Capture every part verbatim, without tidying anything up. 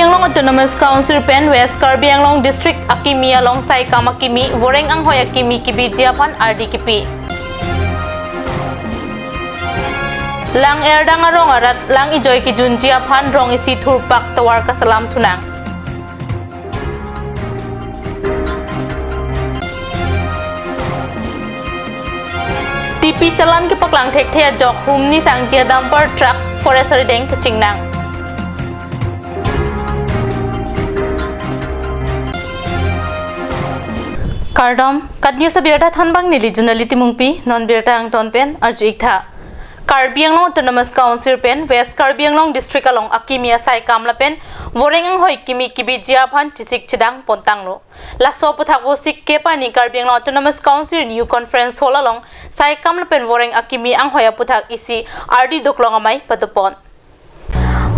Anglong Autonomous Council pen West Karbi Anglong District akimi along saikam akimi, voreng anghoi akimi kebiji aphan ardi kipi. Lang-erdang arong arat lang ejoi kejunji aphan rong isi thurpak tovar kaselam thunang. T P challan kepaklang thekthe ajok humni sangtia dumper truck forest arideng kachingnang. Kardom, KAT News abirta thanbang neli Junali Timungpi, non birta angton pen arju iktha. Karbi Anglong Autonomous Council pen West Karbi Anglong District along akimi asaikam lapen voreng anghoi kimi kebiji aphan chisik chedang pontanglo. Laso aphuthak Vosik kep arni Karbi Anglong Autonomous Council New Conference Hall along saikam lapen voreng akimi anghoi aphuthak isi ardi doklong amei padopon.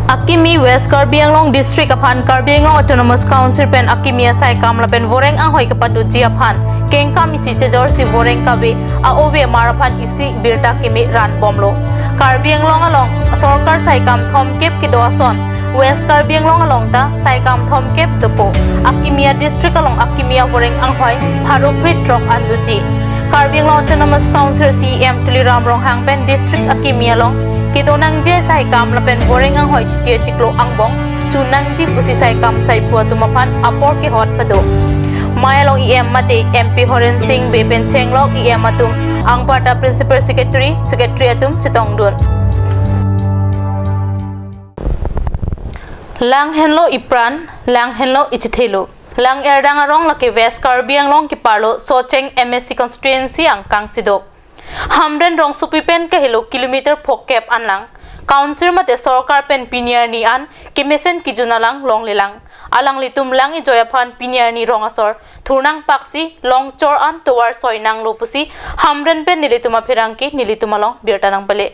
Akimi West Karbi Anglong District aphan Karbi Anglong Autonomous Council pen akimi asaikam lapen voreng anghoi kepadoji aphan kengkam isi chejor si voreng kave a-ove amar aphan isi birta keme ran bomlo. Karbi Anglong along sorkar saikam thomkep kedo ason West Karbi Anglong along ta saikam thomkep dopo. Akimi a-district along akimi avoreng anghoi pharo phli throk an doji. Karbi Anglong Autonomous Council C E M Tuliram Ronghang pen district akimi along kedo nangji saikam lapen voreng anghoi chiti chiklo angbong chunangji pusi saikam saiphu atum aphan apor kehot pado. Mei along E M mate M P Horen Sing Bey pen chenglok E M atum anparta Principal Secretary, Secretary atum chetongdun. Lang henlo ipran, lang henlo ichethelo. Lang-erdang arong lake West Karbi Anglong keparlo Socheng M A C constituency angkang sidok. Hamren rongsopi pen kahelo kilometer phokep anlang Council mate sorkar pen pini arni an kemesen kejun alang longlelang. Alanglitum lang ejoi aphan pini arni rong asor thurnang paksi longchor an tovar soinanglo pusi Hamren pen nelitum apherangke nelitum along birta nangpale.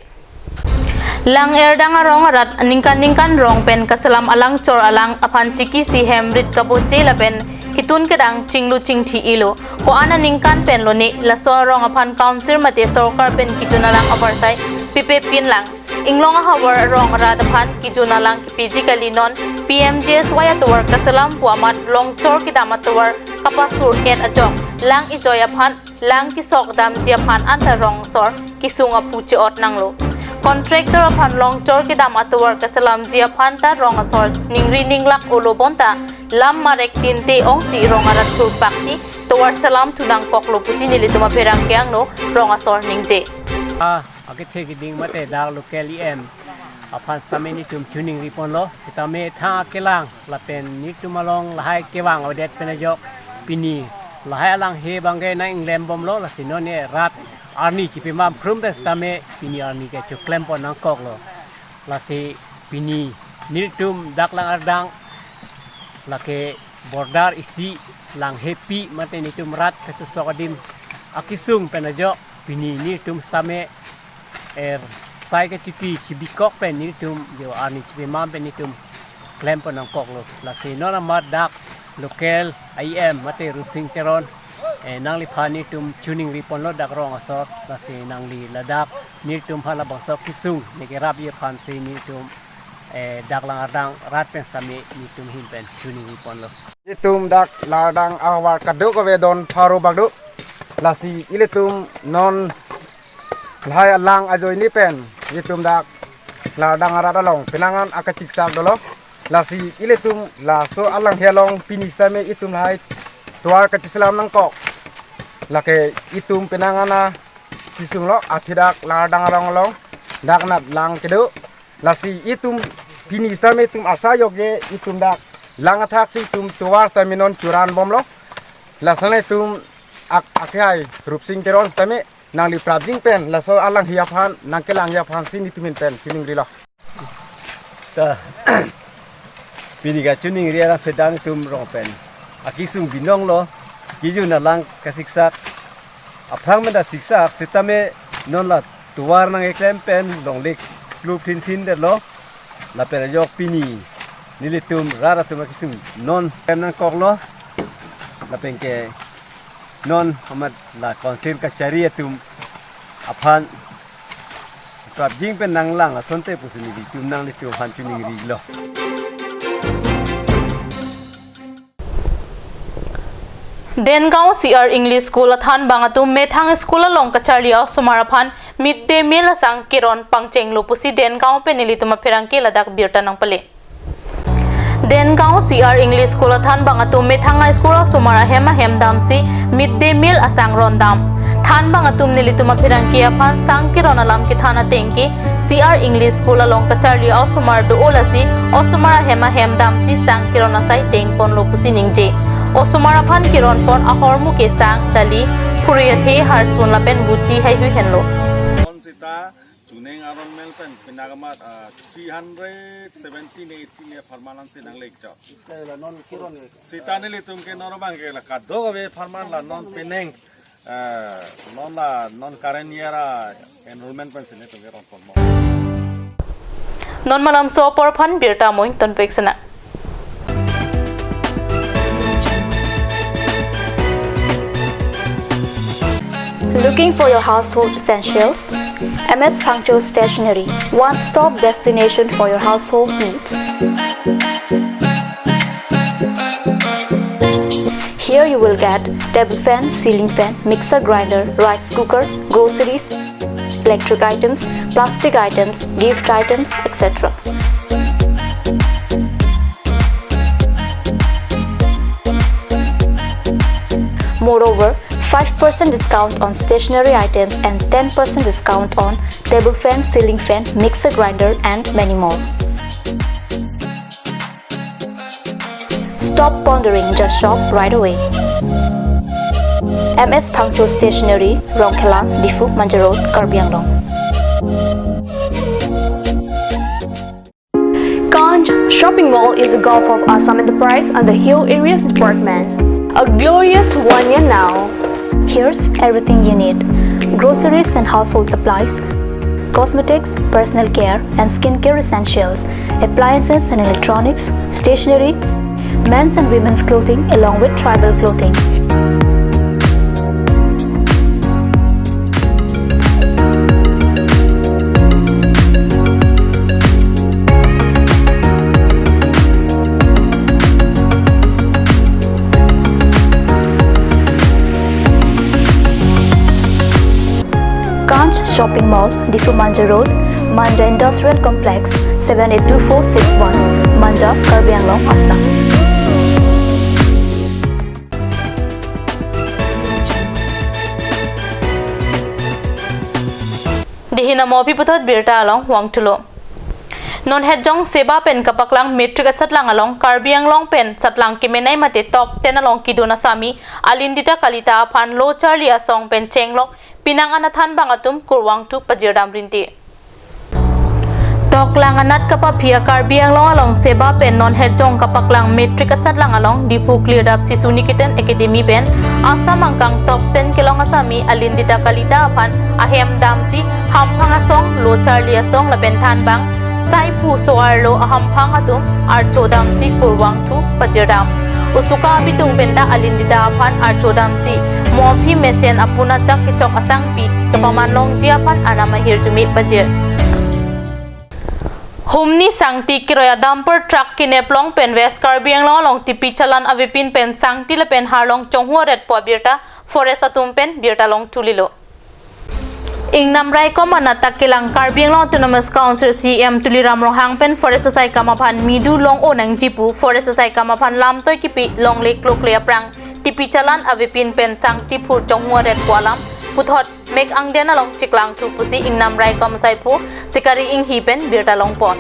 Lang-erdang arong arat ningkan ningkan rong pen kaselam alangchor alang aphan chiki si hem rit kaboche lapen kitun kedang chinglu chingthi ilo. Ko-an aningkan pen lone laso arong aphan Council mate sorkar pen kejun alang abarsai pipe pinlang. Inglong ahavar arong arat aphan kejun alang kepiji kali non P M G S Y atovar kaselam pu amat longchor kedam atovar kapasur et ajok lang ejoi aphan lang kesok damji aphan anta rong asor kesung aphu che-ot nanglo. Contractor aphan longchor kedam atovar kaselamji aphan ta rong asor ningri ninglak olo bonta lam marek tinte ongsi rong arat thurpaksi tovar selam thunangkoklo pusi nelitum apherangke angno rong asor ningje. Ah, akethe keding mate dak local E M aphan sitame nelitum choningri ponlo, sitame thang akelang lapen nelitum along lahai kevang avedet pen ajok pini lahai alanghe abangke nang-inglem bomlo, lasi non ne rat arni chipimam phrum pen sitame pini arni ke choklem pon nangkoklo. Lasi pini nelitum dak lang-erdang lake border isi langhepi mate nelitum rat kesusok adim akesung pen ajok pini nelitum sitame er sai kechiki chibikok pen nelitum jo arni chipimam pen nelitum klem pon nangkoklo. Lasi non amat dak local E M mate Rupsing Teron, eh, nangliphan nelitum choningri ponlo dak rong asor, lasi nangli ladak nelitum aphan labangso akesung ne kerapji aphansi nelitum, eh, dak lang-erdang rat pen sitame nelitum ahin pen choningri ponlo. Nelitum dak lang-erdang ahavar kadokave don pharo bak do. Lasi ilitum non lahai alang ajoine pen nelitum dak lang-erdang arat along penang an akachiksak dolo. Lasi ilitum laso alanghe along pini sitame itum lahai tovar kachiselam nangkok. Lake itum penang an akesunglo, athe dak lang-erdang arong along dak nat lang kedo. Lasi itum pini sitame itum asa ajok ke itum dak lang athak si itum tovar sitame non churan bomlo. Lason itum ak-, akhai Rupsing Teron sitame nangli prapjin pen laso alanghe aphan nangkelangji aphansi nelitum ahin pen choningrilo. Ta pini kachoningri alam phe dan itum rong pen akesung binonglo, kejun alang kasiksak, aphrang pen ta siksak sitame non la tovar nang-eklem pen longle klup thin thin detlo. Lapen ajok pini nelitum rat atum akesung non klem nangkoklo. Lapen ke non amat la Council kachari atum aphan prapjin pen nanglang asonte pusi nelitum nanglitum aphan choningrilo. Dengaon C R English School athanbang atum methang school along kacharli a-osomar aphan mid day meal asang keron pangchenglo pusi Dengaon pen nelitum apherangke ladak birta nangpale. Dengaon C R English School athanbang atum methang a-school a-osomar ahem ahem damsi mid day meal asang rondam. Thanbang atum nelitum apherangke aphan sang keron alam kethan ateng ke C R English School along kacharli a-osomar do-o lasi osomar ahem ahem damsi sang keron asai tengponlo pusi ningje. Osomar aphan keronpon ahormu ke sang, dali, phuri athe, harsun lapen buti haihui henlo. Kon sita chuning aron mel pen pinagamat, ah, three hundred seventeen eighteen ya permanent si nanglek chok. Kaya la non keron ya. Sita nelitum ke non abang ke la kadokave permanent la non penang, ah, non la non current year a enrollment pen si nelitum ke ronpon mo. Non malam so apor aphan birta amoin tonpek sena. Looking for your household essentials? M S Phangcho Stationery, one-stop destination for your household needs. Here you will get table fan, ceiling fan, mixer grinder, rice cooker, groceries, electric items, plastic items, gift items, et cetera. Moreover, five percent discount on stationery items and ten percent discount on table fan, ceiling fan, mixer grinder, and many more. Stop pondering, just shop right away. M S Phangcho Stationery, Rongkhelan, Diphu, Manja Road, Karbi Anglong. Kanch Shopping Mall is a gulf of Assam Enterprise and the Hill Areas Department. A glorious one year now. Here's everything you need: groceries and household supplies, cosmetics, personal care and skincare essentials, appliances and electronics, stationery, men's and women's clothing along with tribal clothing. Kanch Shopping Mall, Diphu Manja Road, Manja Industrial Complex, seven eight two four six one, Manja, Karbi Anglong, Assam. Dei hin amo aphi puthot birta along vangthulo. Non hetjong seba pen kapaklang matric achatlang along Karbi Anglong pen chatlang kemenei mate top ten along kedun asami Alindita Kalita aphan lo charli asong pen chenglok penang anathan bang atum kurvangthu pajirdam rinti. Toklang anat kapaphi a-Karbi Anglong along seba pen non hetjong kapaklang matric achatlang along Diphu Klirdap Sishu Niketan Academy pen Assam angkang top ten kelong asami Alindita Kalita aphan ahem damsi hamphang asong, lo charli asong lapen thanbang saiphu so-arlo ahamphang atum archo damsi kurvangthu pajirdam. Usuka abitung penta Alindita aphan archo damsi mo aphi mesen apun achak kechok asangpi kapaman longji aphan anam ahirjume pajir. Humni sangti keroi a-dumper truck kinep long pen West Karbi Anglong along tipi chalan avepin pen sangti lapen harlong chonghu aretpo abirta forest atum pen birta longthu lilo. Ingnam raikom anat ta kelang Karbi Anglong Autonomous Council C E M Tuliram Ronghang pen forest asaikam aphan midu long-o nangji pu forest asaikam aphan lamtoi kipi longle klokle aphrang tipi chalan avepin pen sangti phur chonghu aretpo alam puthot mek angden along chiklangthu pusi ingnam raikom asaiphu Sikari Inghi pen birta longpon.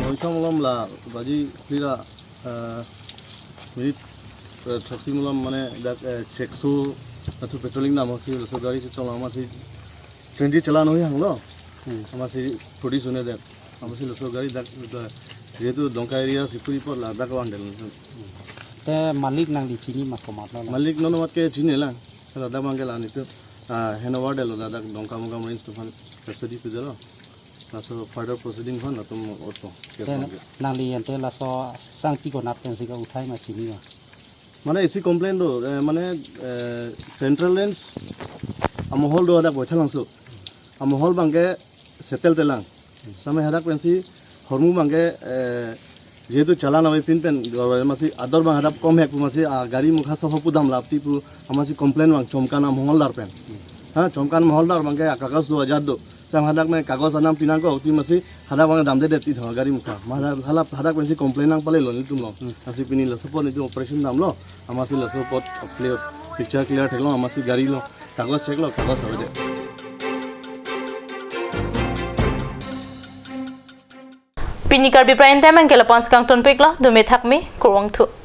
Oisam malom la baji phira, eh, minute, eh, throksi malom mane dak, eh, chekso athu patrolling nam si laso gari si chonglama si twenty chalan hui hanglo. Hmm. Ama si produce hone dak. Ama si laso gari dak, dak, jehetu Dongka area si puri por la dak wandel. Te malik nangli chini ma komatlo la? Malik non mat ke chini lang. Ladak bang ke la nitu, ah, handover delo ladak Dongkamukam Range atum aphan custody pidelo. Laso further proceeding aphan latum otpo case. Te bang ke. Nangli ante laso sangti konat pensi ka-uthai ma chini ma? Mane isi complaint do, eh, mane, eh, Central Range amohol do hadak Baithalangso. Amohol bang ke settle telang. Sampai hadak pensi hormu bang ke, eh, Jehetu challan avepin pen, amatsi ador abang hadak komhek pu amatsi, ah, gari mukha soho pudam lapti pu amatsi complain abang Chomkan amoholdar pen. Ha, Chomkan amoholdar abangke akagos do ajat do. Sam hadak me kagos anam pinangkok ti amatsi hadak abang damdedet ti thang gari mukha. Ma hadak, hadak pensi complain nangpalelo nelitum lo. Hmm. Lasi pini laso apot nelitum operation damlo. Amatsi laso apot clear, picture clear theklo, amatsi gari lo. Kagos check lo, kagos avedet. Pini Karbi Prime Time anke lapu-an si kangtonpiklo, dome thakme, kurvangthu.